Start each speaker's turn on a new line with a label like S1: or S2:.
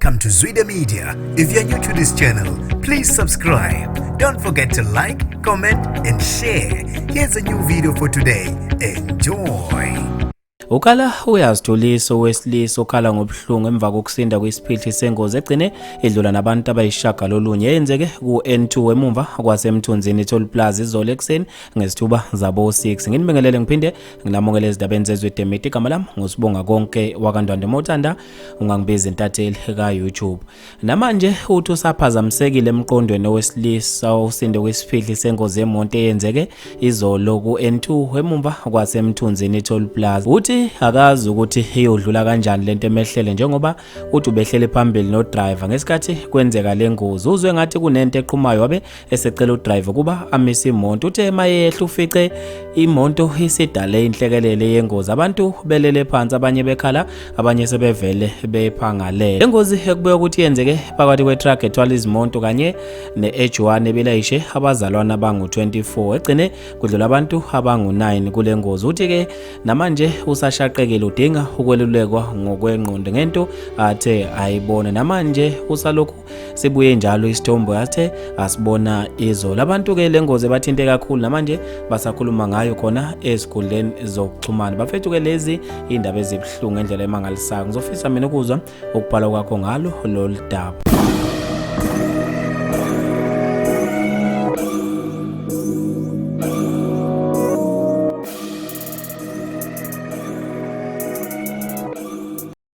S1: Welcome to Zwida Media. If you're new to this channel, please subscribe. Don't forget to like, comment, and share. Here's a new video for today. Enjoy.
S2: Ukhala uyazithulisa owesilisa okhala ngobuhlungu emva kokusinda kwisiphihli sengozi egcine idlula nabantu abayisishagalolunye eyenzeke ku-N2 emumva kwaseMthunzini Toll Plaza izolo ekuseni ngezithuba zabo-6. Nginibingelele ngiphinde nginamukele ezindabeni zeZwide Media. Igama lami nguSibonga Konke wakaNdwandwe Mawuthanda ungangibiza intatheli ka-YouTube. Namanje uthi usaphazamisekile emqondweni owesilisa osinde kwisiphihli sengozi yemonto eyenzeke izolo ku-N2 emumva kwaseMthunzini Toll Plaza. Uthi akazi ukuthi iyodlula kanjani lento emehlele njengoba uthi ubehleli phambili no-driver ngesikhathi kwenzeka le ngozi. Uzwe ngathi kunento eqhumayo wabe esecela udriver ukuba amise imoto. Uthe mayehla ufice imoto isidale inhlekelele yengozi, abantu belele phansi, abanye bekhala, abanye sebevele bephangalele. Le ngozi ekubekwa ukuthi yenzeke phakathi kwetruck ethwala izimoto kanye ne-H1 ebilayishe abazalwane abangu-24 egcine kudlula abantu abangu-9 kule ngozi. Uthi-ke namanje usashaqekile, udinga ukwelulekwa ngokwengqondo ngento athe ayibona. Namanje usalokhu sibuye njalo isithombo athe asibona izolo. Abantu-ke le ngozi ebathinte kakhulu namanje basakhuluma ngayo khona ezikhundleni zokuxhumana. Bafethu-ke lezi indaba ezibuhlungu ngendlela emangalisayo. Ngizofisa mina ukuzwa ukubhala kwakho ngalo lolu daba.